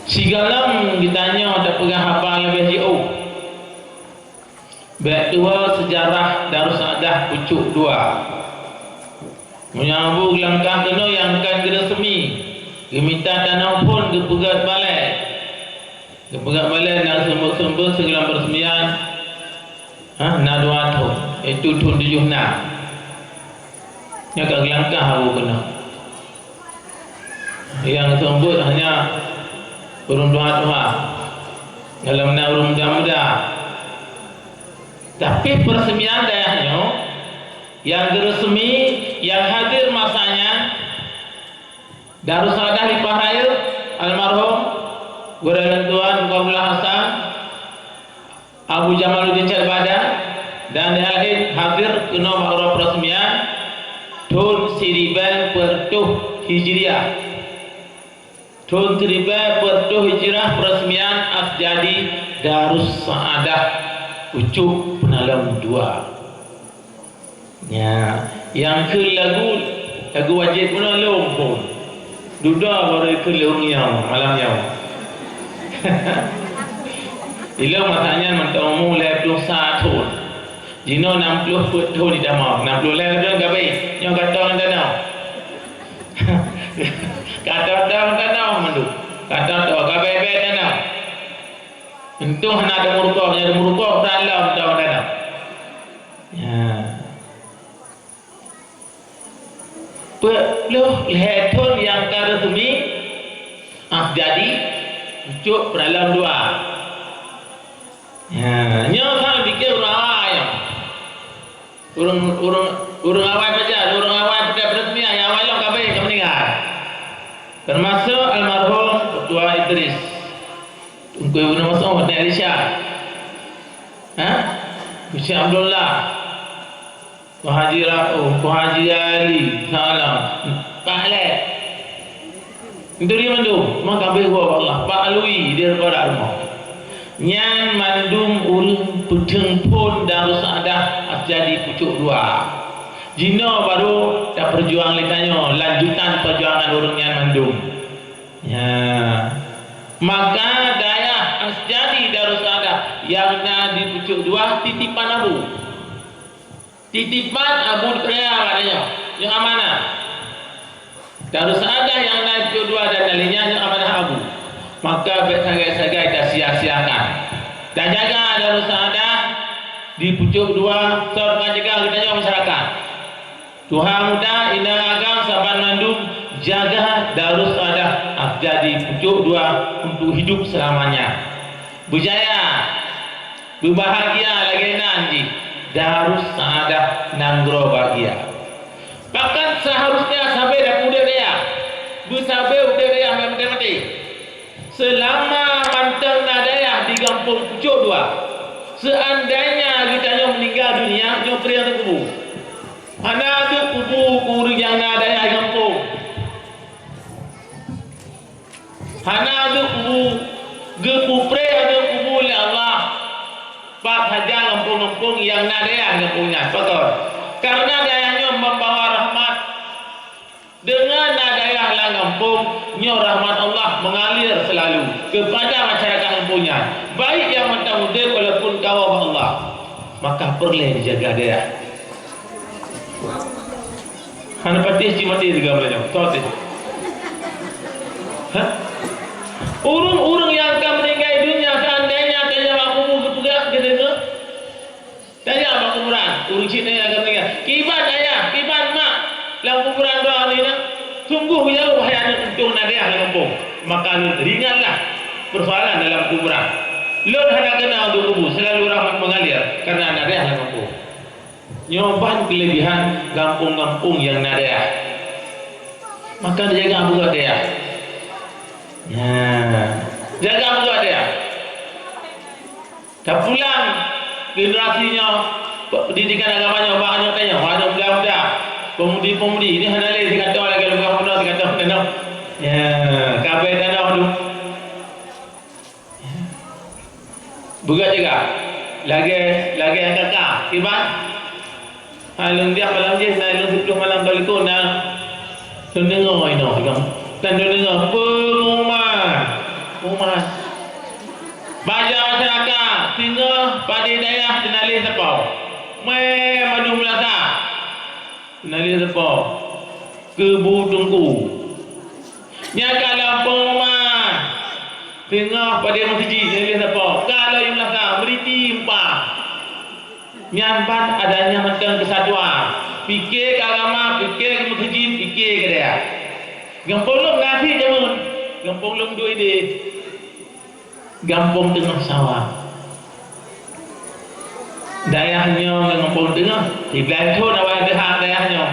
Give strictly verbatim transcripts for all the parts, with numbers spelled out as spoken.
Sigohlom geutanyoe tapeugah haba leubeh jiôh, bék tuwoe seujarah Darussaaddah pucôk dua. Meunyoe Abu geulangkah keunoe nyang kon geureusmi, geumita tanoh phon geupeugét balée. Geupeugét balée na seumeubeuet-seumeubeuet sigohlom peureusmian, hah, na dua thon, yaitu thon tujoh nam. Nyoe ka geulangkah Abu keunoe. Nyang seumeubeuet hanya ureuëng tuha-tuha, gohlom na ureuëng muda-muda. Tapi peureusmian dayah nyoe nyang geureusmi, nyang hadir masa nyan, Darussaaddah Lipah Rayeuk, almarhum Gurée Lôn Tuan Mukabulah Hasan, Abu Jamaluddin Syed Badan, dan nyang laén hadir keunoe bak uroe peureusmian thon siribée peuet reutôh Hijriah. Thon siribée peuet reutôh Hijriah peureusmian Asjadi Darussaaddah pucôk peunalom dua. Nya, nyang kheun lagu, lagu wajéb bunoe lôn phon. Dudoe baru kheun lé ureuëng nyoe, malam nyoe. Ilôn masa nyan mantong umu lhée ploh sa thon. Jinoe nam ploh peuet thon jitamong. Nam ploh lhée thon ka abéh. Nyoe ka tô ngon tanoh. Ka tô-tô ngon tanoh mandum. Ka tô-tô, ka bée-bée tanoh. Untông hana ada murukok, nyang ada murukok, udah lom tô ngon tanoh. Ya. Peuet ploh lhée thon nyang ka reusmi, Asjadi pucôk peunalom dua. Ya, nyoe sang pike ureuëng awai nyoe. Ureuëng, ureuëng, ureuëng awai pajan, ureuëng awai peureusmian nyang awai lom ka abéh ka meuninggai. Teumasok almarhum Ketua Idris. Teungku Ibnu Mas'ud, Nek Risha. Ha? Syekh Abdullah. Pak Haji Rauf, Pak Haji Ali, salam. Pak Lek. Itu dia mandum. Maka beuh Allah. Pak Alwi, dia pada rumah. Nyan mandum ureuëng peuteung phon Darussaaddah Asjadi pucôk dua. Jinoe baru tapeujuang lé tanyoe, lanjutan peujuangan ureuëng nyan mandum. Ya. Maka dayah Asjadi Darussaaddah nyang na di pucôk dua titipan Abu. Titipan Abu Dukrea katanya, nyang amanah. Darussaaddah nyang na di pucôk dua dan lainnya nyang amanah Abu. Maka bék sagai-sagai tasia-siakan. Tajaga Darussaaddah di pucôk dua, serta jaga geutanyoe masyarakat. Tuha muda, inong agam saban mandum jaga Darussaaddah Asjadi pucôk dua untuk hidup selamanya. Beujaya, beubahagia lagée nan jih Darussaaddah Nanggroe Bahagia. Bahkan seharusnya sabe dan udeb dayah, beusabe udeb dayah maté-maté. Seulama mantong na dayah di gampông pucôk dua, seuandainya geutanyoe meuninggai dunia, nyoe preh teukubu. Hana teukubu ureuëng nyang na dayah di gampông. Hana teukubu, geupeupreh teukubu lé Allah. Pat saja gampông-gampông nyang na dayah di gampông nyan. Pakon? Karena dayah nyoe membawa rahmat. Deungon na dayah lam gampông, nyoe rahmat Allah mengalir selalu kepada masyarakat gampông nyan, baik nyang mantong udeb walaupun ka woe bak Allah. Maka peureulée jijaga dayah. Hana patéh cit maté teuga meunyoe, toh teuh. Hah? Ureuëng-ureuëng nyang ka meuninggai dunia, seandainya tanyoe lam kubu geupeugah, geudeungoe, tanyoe lam kuburan, ureuëng cit nyan ka meuninggai. Kiban ayah, kiban mak, lam kuburan droe nyoe, sungguh jauh hai aneuk untông na dayah lam gampông. Maka lôn ringanlah persoalan dalam kuburan. Lôn hana keunong untuk kubu, selalu rahmat mengalir karena na dayah lam gampông. Nyoe ban keulebihan gampông-gampông nyang na dayah. Maka jaga buet dayah. Nah, jaga buet dayah. Tapulang generasi nyoe, pendidikan agama nyoe bak aneuk tanyoe, aneuk muda-muda, pemudi-pemudi, ini hana lé sikato lagée lugah bunoe sikato tanoh. Ya, kabeh tanoh tu. Beugét juga. Lagée, lagée nyang ka-ka. Kiban? Hai lôn biak malam jih, na lôn siplôh malam bak likot na. Lôn deungoe inoe, ikam. Dan lôn deungoe, pengumuman. Pengumuman. Padé dayah teunaléh sapo. Mé mandum meulasa. Teunaléh sapo. Keubu teungku. Nyan ka lom pengumuman. Teungoh padé meuseujid teunaléh sapo. Ka lom meulasa, meuriti empa. Nyan ban adanya mantong keusatuan. Pike keu agama, pike keu meuseujid, pike keu dayah. Gampông lom na cit jameun. Gampông lom dua idéh. Gampông Teungoh Sawa. Dayah nyoe ngon Gampông Teungoh, siblaih thon awai teuhah dayah nyoe.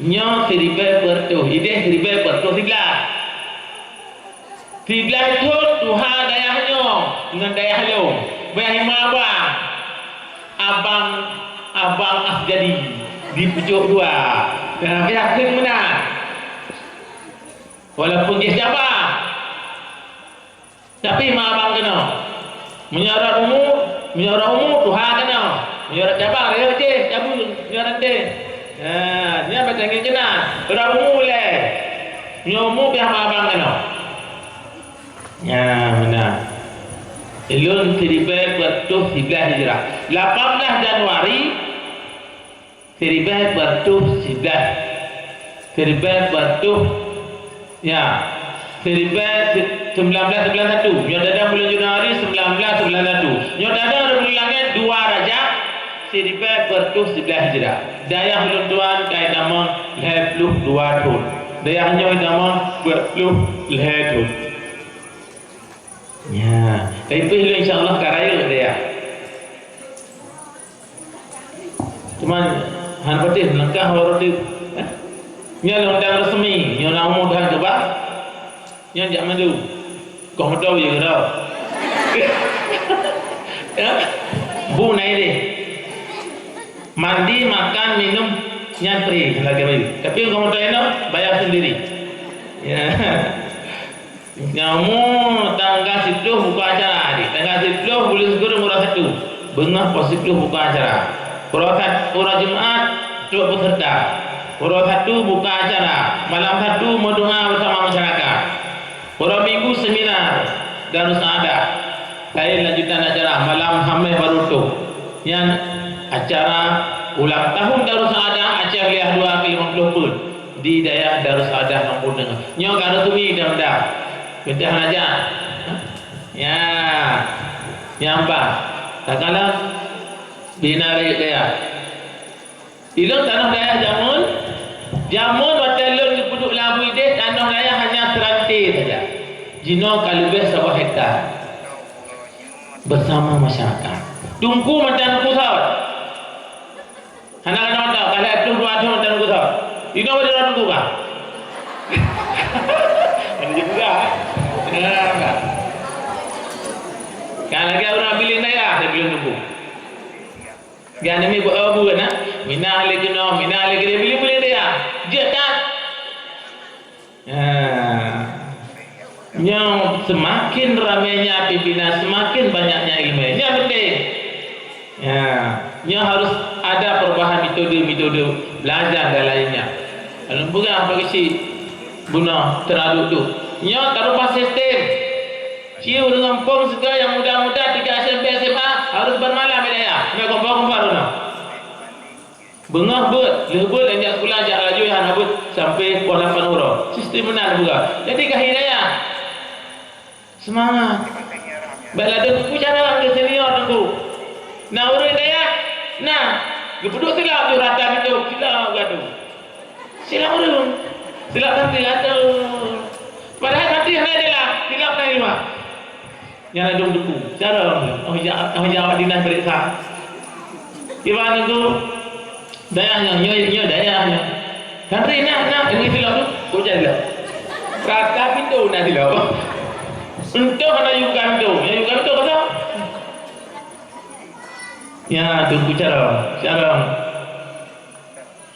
Nyoe siribèe peuet reutôh, idéh siribèe peuet reutôh siblaih. Siblaih thon tuha dayah nyoe ngon dayah lôn, bèk hima abang. Abang, abang Asjadi dipeucok dua. Nah, bèk kheun meunan. Walaupun jih Jawa. Tapi ma abang keunoe. Meunyoe rot umu, meunyoe rot umu tuha keunoe. Meunyoe rot cabang rayeuk jih, cabui meunyoe ranté. Ha, nyan bak tangieng keunan. Rot umu lé. Meunyoe umu piah ma abang keunoe. Nyan meunan. Ilôn siribèe peuet reutôh siblaih Hijrah. Lapan blah Januari, siribèe peuet reutôh siblaih. Siribèe peuet reutôh, ya, siribèe se-, sembilan belas sembilan satu. Nyoe tada buleuen Januari sembilan belas sembilan satu. Nyoe tada buleuen langèt dua Rajab, siribèe peuet reutôh siblaih Hijrah. Dayah ulôn tuan ka itamong lhèe ploh dua thon. Dayah nyoe itamong peuet ploh lhèe thon. Ya, tapi pih lôn insya Allah ka rayeuk dayah. Cuma hana patéh langkah orang tu. Eh? Nyan lôn dang resmi, nyoe na umu dhan keubah. Nyan jak mandu. Kong moto je keudroe. Ya? Bu na idéh. Mandi, makan, minum, nyan free lagèe bayeue. Tapi kong moto inoe bayar sendiri. Ya. Nyoe tanggai siplôh buka acara, di tanggai siplôh buleuen sikureueng uroe satu, beungoh poh siplôh buka acara. Uroe sat-, uroe Jumat trok peuseureuta. Uroe satu buka acara, malam satu meudoa beusama masyarakat. Uroe Minggu seminar Darus Saadah. Laén lanjutan acara malam Hamèh barô tueng. Nyan acara ulang tahun Darus Saadah Aceh Liah dua ke lima puluh peuet. Di dayah Darussaaddah Kampung Teungoh. Nyoe ka resmi undang-undang. Peurintah raja. Ya. Nyang bah. Takalon bina rakyat dayah. Ilôn tanoh dayah jameun, jameun watèe lôn geupeuduek lam Abu Ideh, tanoh dayah hanya seuranté saja. Jinoe ka leubeh saboh hekta. Bersama masyarakat. Teungku mantong Teungku Saud. Hana keunoe tau, ka lhèe ploh dua thôn dan geutanyoe. Inoe bak droeneuh geuba. Hana jeuet geuba. Ka lagèe ureueng biléng dayah, di biléng Teungku. Geuneuk mi beu-, beu na, mina lé keunoe, mina lé keunoe, biléng-biléng dayah. Jeuet that. Ha. Nyoe seumaken ramènya pimpinan, seumaken banyaknya ileumèe. Nyan penting. Ya, nyoe harus ada perubahan metode-metode belajar dan lainnya. Lalu peugah bak geuchik bunoe teuraduk tu. Nyoe tarubah sistem. Ci ureueng gampông sigoe nyang muda-muda tiga S M P S M A harus bermalam di dayah. Nyoe kompor-kompor bunoe. Beungoh beuet, lheueh beuet lheueh jak sikula, jak laju hana beuet sampai poh lapan uroe. Sistem meunan buka. Jadi ka hidayah. Seumangat. Bèk ladôm Teungku carông keu senior Teungku. Na ureueng dayah, na. Geupeuduek silap ju rata pintoe, silap gadoh. Silap ureueng. Silap santri gadoh. Padahai santri hana di dalam, silap na di luwa. Nyan ladôm Teungku. Carông. Oh ya, oh ya, awak dinas peuriksa. Kiban Teungku. Dayah nyoe, nyoe, nyoe dayah nyoe. Santri na, na, ilèe silop tu. Kok jadi silop? Rata pintoe na silop. Entah hana yue buka pintoe. Nyang yue buka pintoe kosong. Ya, Teungku carông. Carông.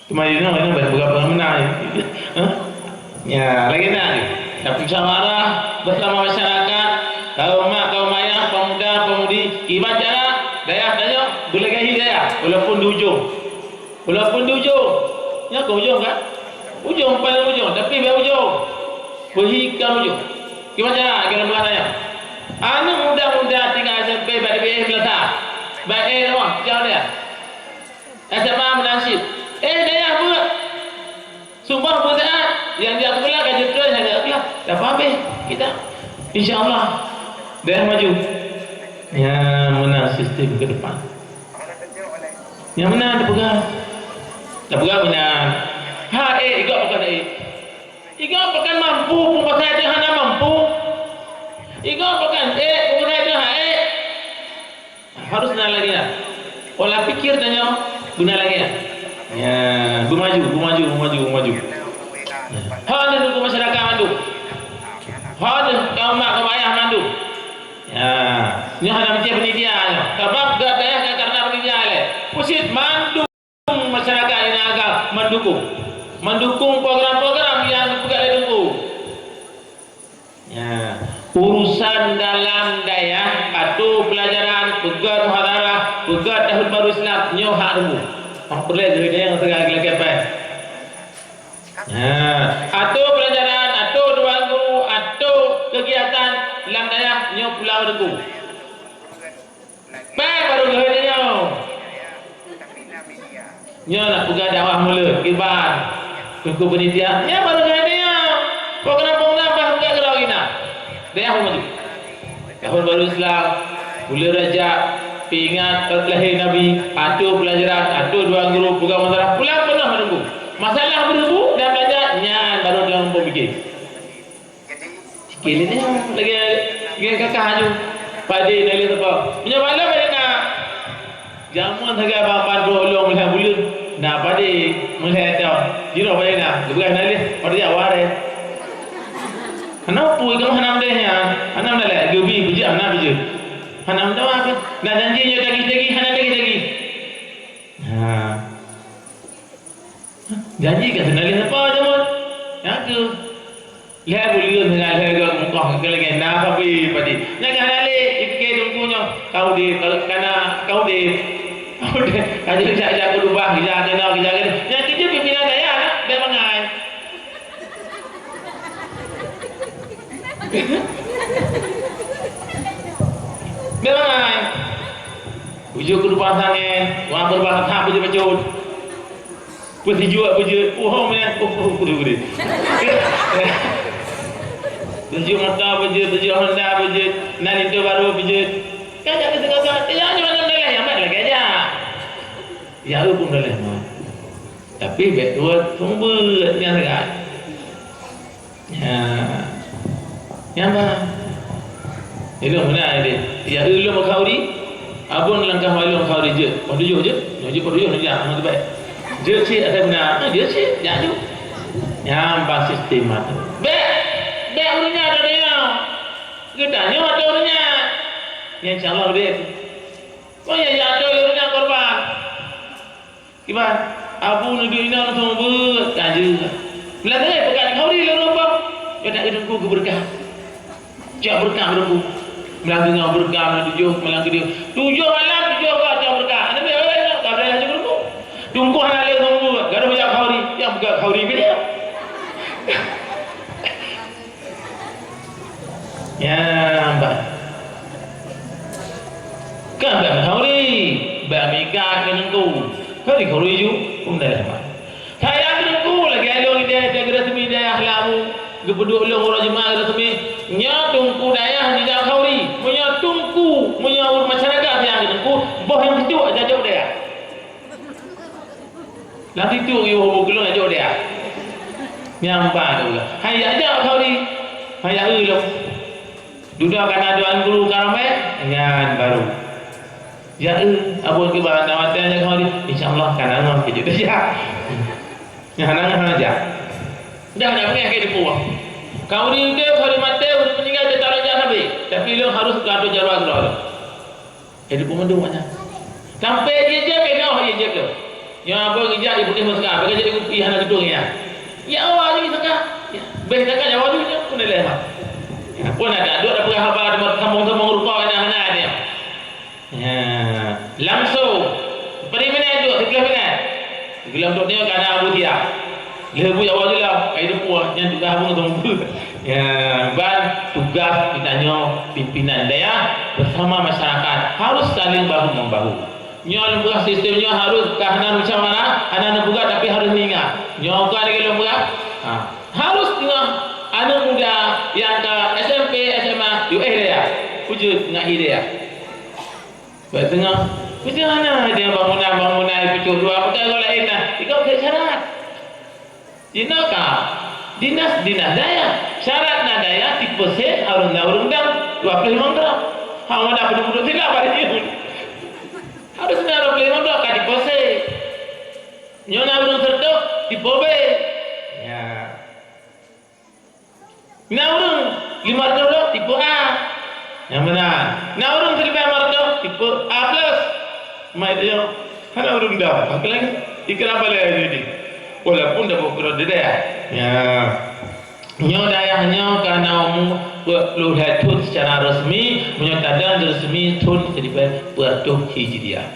Cuma inoe, inoe banyak beberapa menang. Hah? Ya, lagi nak. Tapi musyawarah bersama masyarakat, kaum mak, kaum ayah, pemuda, pemudi, kiban cara dayah tanyoe beulagèe hi dayah, walaupun di ujong. Walaupun di ujong, nyoe keu ujong kan? Ujong, paling ujong, tapi bèk ujong. Peuhi ka ujong. Kiban cara kira bukan ayah. Aneuk muda-muda tinggai S M P bak D B S meulasa. Bak eh rumah, jauh dia. S M A meunan cit. Eh, dayah beuet. Sumpah beuet saat. Nyang dia sekolah ka jeuet hana sekolah. Dah habéh kita. Insya Allah. Dayah maju. Ya, meunan sistem ke depan. Nyang meunan tapeugah. Tapeugah meunan. Ha, eh, igok bukan eh. Igok bukan mampu, pun pasal dia hana mampu. Igok bukan eh, pun pasal dia ha, eh. Harus na lagée nyan. Pola pikir tanyoe beuna lagée nyan. Ya, beumaju, beumaju, beumaju, beumaju. Hana nunggu masyarakat mandum. Hana kau mak kau ayah mandum. Ya, nyoe hana meucéh panitia nyoe. Sabab gata ya karena panitia lé. Pusit mandum masyarakat ini agak mendukung. Mendukung program-program yang dipeugah lé Teungku. Ya, urusan dalam dayah, atau pelajaran, peugah muhadharah, peugah tahun baru Islam, nyoe hak Teungku. Hak peureulée geuh nyang teuga lagée pai. Ha, atau pelajaran, atau doa guru, atau kegiatan lam dayah nyoe pulau Teungku. Bèk baru lheueh nyoe. Nyoe nak peugah dakwah mulut, kiban. Teungku panitia, nyoe baru lheueh nyoe. Program-program bah buka geurau ina. Dayah maju. Tahun baru Islam, buleuen Rajab, peuingat lahé Nabi, atô peulajaran, atô doa guru, peugah masalah, pulang peunoh meununggu. Masalah beureubu dan belajar, nyan baru dalam peumiké. Sikili nyan lagèe, lagèe kakah aju. Padé na lé teupeu. Meunyoe bala padé na. Jameun sagai ban-ban droe lôn meulhèe buleuen. Na padé meulhèe taun. Jinoe padé na. Geupeugah na lé. Padé jak waréh. Hana peue kamoe hana meudeh nyan. Hana meudeh lé. Geubi beujeuet hana beujeuet. Hana meudeh apa. Na janji nyoe tagih-tagih hana tagih-tagih. Ha. Janji ka seunalih leupah jameun. Nyan keuh. Lhèe buleuen hana lhèe gok mukoh keu lagèe na sabe padi. Nyan ka hana lé, ipike teungku nyoe. Kau deh, kalau kana kau deh. Kau deh, kau jak-jak keudubah, keujak keunoe, keujak keunoe. Nyan keuh jeuet pimpinan dayah, bèk bangai. Bèk bangai. Ujoe keudubah sangén, wah beubah that beujeuet bacut. Peusijuek beujeuet, oh, meunan, oh, oh, oh, oh. Peusijuek mata beujeuet, peusijuek honda beujeuet, na linto barô beujeuet. Kan jak keu singoh-singoh, ya, nyoe nyoe lagèe, ya, mat lagèe aja. Ya, eu pun lagèe mat. Tapi bèk tuwö seumeubeuet nyan kan. Ya. Nyan bah. Ilôn meunan deh. Ya, ilôn meukauri. Abon langkah malôn kauri jeuet. Peutujoh jeuet. Nyoe jeuet peutujoh nyoe jak. Nyoe baik. Jeuet cit asai meunan. Ah, jeuet cit. Jak ju. Nyan bah sistem mata. Bèk. Bèk ureueng nyan ada dia. Geutanyoe ada ureueng nyan. Ya, insya Allah deh. Oh ya, ya ada ureueng nyan korban. Kiban, abu neuduek inong seumeubeuet ka jeuet. Meulagèe peugah kauri lôn rupa. Keuneuk teungku geubeureukat. Jak beureukat teungku. Meulagèe ngon beureukat, meulagèe tujoh, meulagèe tujoh. Tujoh malam, tujoh ka jak beureukat. Aneuk miet awai nyoe, ka beureukat laju teungku. Teungku hana lé seumeubeuet. Gadoh jak kauri, nyang peugah kauri pih dia. Ya, bah. Kan bèk meukauri, bèk meuikat keu teungku. Kauri-kauri ju, pun dah lama. Sayang teungku, lagèe lôn di dayah, dayah geurasmi dayah Lamu, geupeuduek lôn uroe Jumat geurasmi, nyoe teungku dayah nijak kauri. Meunyoe teungku, meunyoe ureueng masyarakat sayang keu teungku, boh nyang situ jak jok dayah. Lam situ yoh buku lôn jak jok dayah. Nyang ba tu. Hai jak jok kauri. Hai jak eu lôn. Dudoe ka na doa guru ka ramè, nyan baru. Ya, eh, abon kiban na watèe nyan kauri, insya Allah ka na ngon keu jeuet jak. Nyan hana ngon hana jak. Dah na beungèh keu dipuwoe. Kauri udép, kauri maté, ureueng meuninggai teutarot jak sabe. Tapi lôn harus keu atur jaroe keudroe lôn. Jadi peumandum awak nyan. Sampai jeuet-jeuet keunoe jeuet-jeuet tu. Nyang abon geujak iputéh meuseukah, bagaih jadi kupi hana geutueng nyan. Ya Allah, jadi seukah. Bèh seukah nyawa tu nyan pun leleh mat. Ya, pun ada dua dah peugah haba teuma sambung-sambung rupa hana hana dia. Ya, langsung beri minat tu, sebelah minat. Geulom tu dia kana Abu Dia. Leubu ya Allah, kai depu nyan juga abang tu. Ya, ban tu Tugas geutanyoe pimpinan dayah bersama masyarakat harus saling bahu-membahu. Nyoe lôn peugah sistem nyoe harus ka hana musyawarah, hana neupeugah, tapi harus neuingat. Nyoe ka lagèe lôn peugah. Ha. Harus teungoh aneuk muda nyang ka S M P, S M A, yue dayah. Ujeut ngon dayah. Bak teungoh, meusti hana ada bangunan-bangunan peucok dua, bukan orang lain lah. Ikau pakai syarat. Di naka, dinas-dinas dayah. Syarat na dayah, tipe C, harus na ureueng dam, dua puluh lima gram. Ha, mana betul-betul tidak pada dia. Harus na dua puluh lima gram, ka tipe C. Nyoe na ureueng seratus, tipe B. Ya. Na ureueng lima ratus lom, tipe A. Nyang meunan. Na ureueng siribèe lima ratus, tipe A plus. Mai dia, hana ureueng dam. Apa lagi? Ikram balai jadi. Walaupun dah berkurang di dayah. Ya. Nyoe dayah nyoe ka na umu dua puluh lhèe thon secara resmi, meunyoe tadong resmi thon siribèe peuet reutôh Hijriah.